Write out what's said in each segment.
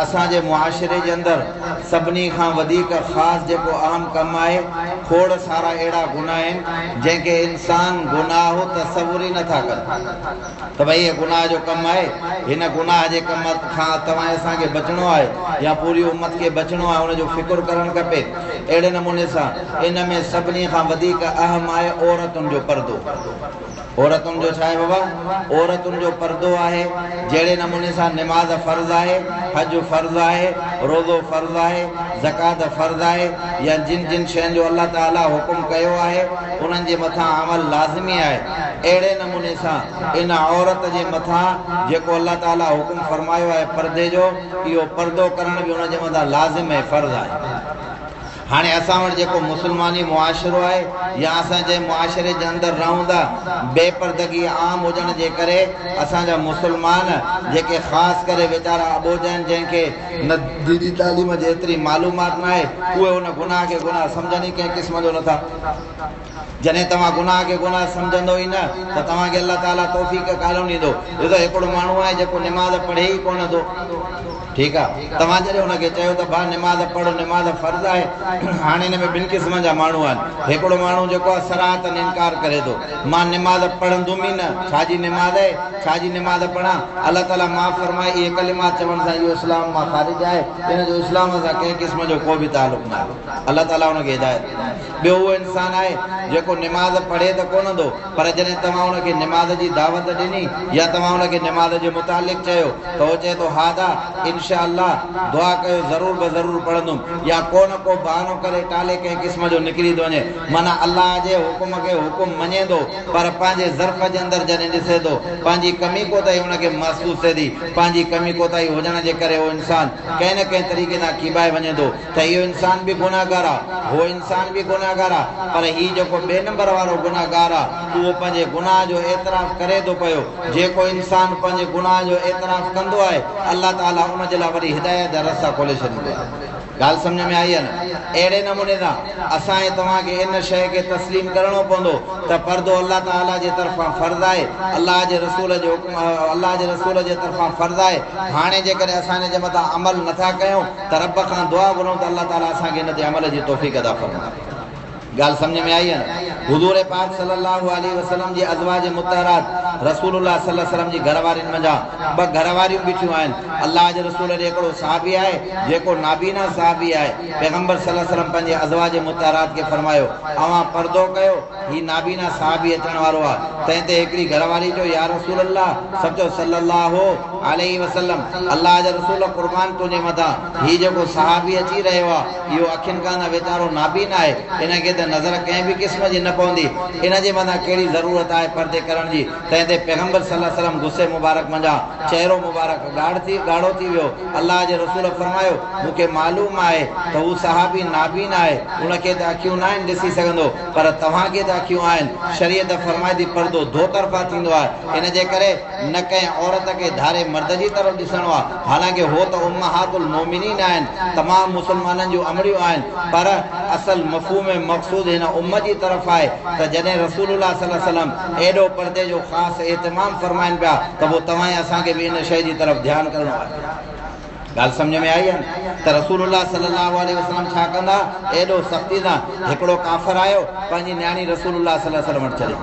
اسان جي معاشري جي اندر سڀني کان وڌيڪ خاص جيڪو اهم ڪم آهي، کوڙ سارا اهڙا گناهه آهن جنهن کي انسان گناهه تصور ئي نٿا ڪن ته ڀئي هي گناهه جو ڪم آهي، هن گناهه جي ڪم کان توهان ۽ اسان کي بچڻو آهي يا پوري امت کي بچڻو آهي ان جو فڪر ڪرڻ کپي. اهڙي نموني سان ان ۾ سڀني کان وڌيڪ اهم آهي عورتن جو پردو. عورتن جو ڇا آهي بابا؟ عورتن جو پردو آهي، جهڙي نموني سان نماز فرض آهي، حج فرض آهي، روزو فرض آهي، زڪوات فرض آهي يا جن جن شين جو الله تعاليٰ حڪم ڪيو آهي انهن جي مٿان عمل لازمي آهي، اهڙي نموني سان ان عورت جي مٿان جيڪو الله تعاليٰ حڪم فرمايو آهي پردي جو، اهو پردو ڪرڻ به ان جي مٿان لازم ۽ فرض آهي. هاڻي اسان وٽ جيڪو مسلماني معاشرو آهي يا اسان جنهن معاشري جي اندر رهون ٿا، بي پردگي عام هجڻ جي ڪري اسان جا مسلمان جيڪي خاص ڪري ويچارا اٻوجهه آهن جنهن کي نه ديني تعليم جي ايتري معلومات ناهي اهي ان گناهه کي گناهه سمجهن ئي ڪنهن قسم جو نٿا. جڏهن توهان گناهه کي گناهه سمجهندو ئي نه ته توهان کي الله تعاليٰ توفيق ڪانه ڏيندو. ڏسو هڪڙو ماڻهو آهي جيڪو نماز پڙهي ئي ڪونه ٿو. ٺيڪ آ توهان جڏهن ان کي چيو ته ڀاء نماز پڙهه نماز فرض آهي. هاڻي هن ۾ ٻن قسمن جا ماڻهو آهن. هڪڙو ماڻهو جيڪو آهي صراحتاً انڪار ڪري ٿو مان نماز پڙهندم ئي نه، ڇا جي نماز آهي، ڇا جي نماز پڙهان، الله تعاليٰ معاف فرمائي اهي ڪلمات چوڻ سان اهو اسلام مان خارج آهي، ان جو اسلام سان ڪنهن قسم جو ڪو به تعلق ناهي. الله تعاليٰ ان کي هدايت ڏي. ٻيو اهو انسان آهي جيڪو نماز پڙهي ته ڪونه ٿو پر جڏهن توهان ان کي نماز جي دعوت ڏني يا توهان ان کي نماز جي متعلق چيو ته هو چئي ٿو ها دا انشاء الله دعا ڪيو ضرور به ضرور پڙهندم يا ڪو نه ڪو بهانو ڪري ٽالي ڪنهن قسم جو نڪري ٿو وڃي معنيٰ الله جي حڪم کي حڪم مڃي ٿو پر پنهنجي ظرف جي اندر جڏهن ڏسي ٿو پنهنجي ڪمي ڪوتاهي ان کي محسوس ٿئي ٿي پنهنجي ڪمي ڪوتاهي هجڻ جي ڪري اهو انسان ڪنهن نه ڪنهن طريقي سان ڪيٻائي وڃي ٿو ته اهو انسان به گنهگار آ، هو انسان به گنهگار آ، پر هي جيڪو ٻئي نمبر وارو گنهگار آ، اهو پنهنجي گناهه جو اعتراف ڪري ٿو پيو. جيڪو انسان پنهنجي گناهه جو اعتراف ڪندو آهي، الله تعاليٰ ان جي لاء وري هدايت جا رستا کولي ڇڏيندو آهي. ڳالهه سمجهه ۾ آئي يا نه؟ اهڙي نموني سان اسان ۽ توهان کي ان شيء کي تسليم ڪرڻو پوندو ته پردو الله تعاليٰ جي طرفان فرض آهي، الله جي رسول جي حڪم الله جي رسول جي طرفان فرض آهي، هاڻي جيڪڏهن اسان ان جي مٿان عمل نٿا ڪيون ته رب کان دعا گهرون ته الله تعاليٰ اسان کي ان تي عمل جي توفيق عطا فرمائي. ڳالهه سمجهه ۾ آئي يا نه؟ حضور پاڪ صلي الله عليه وسلم جي ازواج مطهرات رسول الله صلي الله عليه وسلم جي گهر وارين منجهان ٻه گهر واريون بيٺيون آهن. الله جي رسول ڏي هڪڙو صحابي آهي جيڪو نابينا صحابي آهي. پيغمبر صلي الله عليه وسلم پنهنجي ازواج مطهرات کي فرمايو، اوهان پردو ڪيو، هي نابينا صحابي اچڻ وارو آهي. تنهن تي هڪڙي گهر واري چيو، يا رسول الله، سڀ چئو صلّي الله عليه وسلّم، الله جا رسول قربان تنهنجي مٿان، هي جيڪو صحابي اچي رهيو آهي، اهو اکين کان ته ويچارو نابين آهي، ان کي ته نظر ڪنهن به قسم جي نه پوندي، ان جي مٿان ڪهڙي ضرورت آهي پردي ڪرڻ جي؟ تنهن تي پيغمبر صلّي الله عليه وسلّم غصي مبارڪ منجهان چهرو مبارڪ ڳاڙهو ٿي ويو. الله جي رسول فرمايو، مون کي معلوم آهي ته هو صحابي نابين آهي، ان کي ته اکيون ناهن ڏسي سگهندو، پر توهان کي ته اکيون آهن، شريعت فرمائي ٿي پردو دو طرفا ٿيندو آهي، ان جي ڪري نه ڪنهن عورت کي ڌاري مرد جي طرف ڏسڻو آهي، حالانڪه هو ته امهات المومنين آهن، تمام مسلمانن جون امڙيون آهن، پر اصل مفهوم ۽ مقصود هن امت جي طرف آهي ته جڏهن رسول الله صلي الله عليه وسلم ايڏو پردي جو خاص اهتمام فرمائن پيا ته پوء توهان ۽ اسان کي به ان شيء جي طرف ڌيان ڪرڻو آهي. ڳالهه سمجهه ۾ آئي يا نه ته رسول الله صلي الله عليه وسلم ڇا ڪندا ايڏو سختي سان هڪڙو ڪافر آيو پنهنجي نياڻي رسول الله صلي الله عليه وسلم وٽ ڇڏي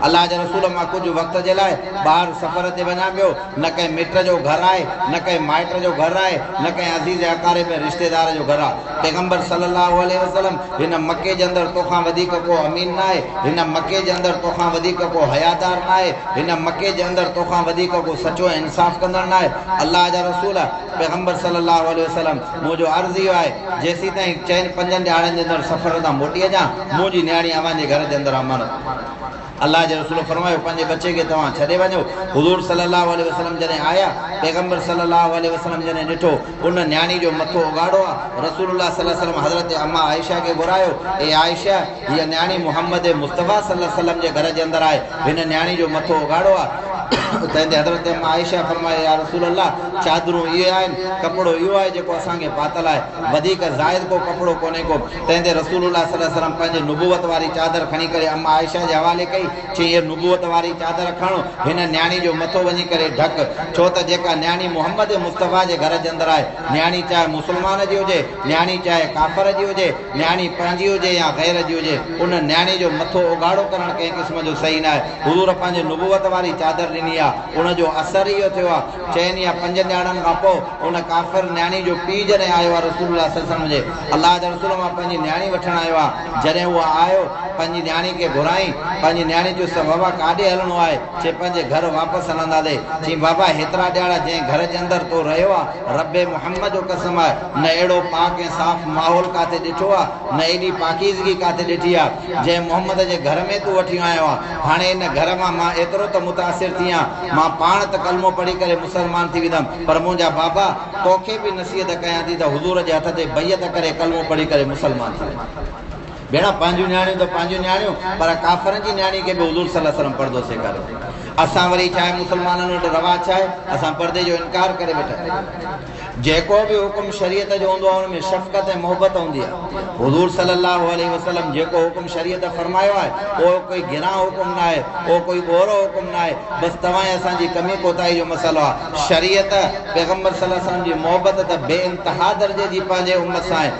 الله جا رسول مان ڪجهه وقت جي لاء ٻاهر سفر تي وڃان پيو نه ڪنهن مٽ جو گهر آهي نه ڪنهن مائٽ جو گهر آهي نه ڪنهن عزيز اقارب ۽ رشتيدار جو گهر آهي پيغمبر صلي الله عليه وسلم هن مڪي جي اندر توکان وڌيڪ ڪو امين ناهي هن مڪي جي اندر توکان وڌيڪ ڪو حيادار ناهي هن مڪي جي اندر توکان وڌيڪ ڪو سچو ۽ انصاف ڪندڙ ناهي. الله جا رسول، پيغمبر صلّي الله عليه وسلّم، منهنجو عرض اهو آهي، جيسيتائين چئن پنجن ڏهاڙن جي اندر سفر تان موٽي اچان، منهنجي نياڻي اوهان جي گهر جي اندر امانت. الله جي رسول فرمايو، پنهنجي ٻچي کي توهان ڇڏي وڃو. حضور صلّي الله عليه وسلّم جڏهن آيا، پيغمبر صلّي الله عليه وسلّم جڏهن ڏٺو، ان نياڻي جو مٿو اگهاڙو آ، رسول الله صلّي الله عليه وسلّم حضرت اما عائشه کي گهرايو، اي عائشه! هيء نياڻي محمد مصطفيٰ صلّي الله عليه وسلّم جي گهر جي اندر آهي، هن نياڻي جو مٿو اگهاڙو آ. تنهن تي حضرت ام عائشه فرمايو، يا رسول الله! چادرون اهي آهن، ڪپڙو اهو آهي جيڪو اسان کي پاتل آهي، وڌيڪ زائد ڪو ڪپڙو ڪونهي ڪو. تنهن تي رسول الله صلي الله عليه وسلم پنهنجي نبوت واري چادر کڻي ڪري ام عائشه جي حوالي ڪئي، چيائين، هيء نبوت واري چادر کڻ، هن نياڻي جو مٿو وڃي ڪري ڍڪ، ڇو ته جيڪا نياڻي محمد مصطفيٰ جي گهر جي اندر آهي، نياڻي چاهي مسلمان جي هجي، نياڻي چاهي ڪافر جي هجي، نياڻي پنهنجي هجي يا غير جي هجي، ان نياڻي جو مٿو اگهاڙو ڪرڻ ڪنهن قسم جو صحيح ناهي. حضور پنهنجي نبوت واري چادر ڏني آ، ان جو اثر اهو ٿيو آ، چئن يا پنجن ڏهاڙن کان پوء ان ڪافر نياڻي جو پيء جڏهن آيو آ رسول الله صلي الله عليه وسلم جي، الله جا رسول مان پنهنجي نياڻي وٺڻ آيو آ، جڏهن اهو آيو، پنهنجي نياڻي کي گهرائين، پنهنجي نياڻي چيس ته بابا ڪاڏي هلڻو آهي؟ چي پنهنجي گهر واپس هلنداسي. چيائين بابا هيترا ڏهاڙا جنهن گهر جي اندر تو رهيو آ، رب محمد جو قسم آهي، نه اهڙو پاڪ ۽ صاف ماحول ڪاٿي ڏٺو آ، نه ايڏي پاڪيزگي ڪاٿي ڏٺي آ، جنهن محمد جي گهر ۾ تون وٺي آيو آن. هاڻي ان گهر مان مان ايترو ته متاثر ٿي آن، مان پاڻ ته ڪلمو پڙهي ڪري مسلمان ٿي ويندم، پر منهنجا بابا، توکي به نصيحت ڪيان ٿي ته حضور جي هٿ تي بيعت ڪري ڪلمو پڙهي ڪري مسلمان ٿي وڃ. ڀيڻ، پنهنجون نياڻيون ته پنهنجون نياڻيون، پر ڪافرن جي نياڻي کي به حضور صلي الله عليه وسلم پردو سيکاريو. اسان وري ڇا آهي مسلمانن وٽ رواج ڇا آهي، اسان پردي جو انڪار ڪري ويٺا آهيون. جيڪو به حڪم شريعت جو هوندو آهي ان ۾ شفقت ۽ محبت هوندي آهي. حضور صلي الله عليه وسلم جيڪو حڪم شريعت فرمايو آهي اهو ڪوئي گران حڪم ناهي، اهو ڪوئي ڳورو حڪم ناهي، بس توهان ۽ اسان جي ڪمي ڪوتاهي جو مسئلو آهي. شريعت، پيغمبر صلي الله عليه وسلم جي محبت ته بي انتها درجي جي پنهنجي امت سان آهي.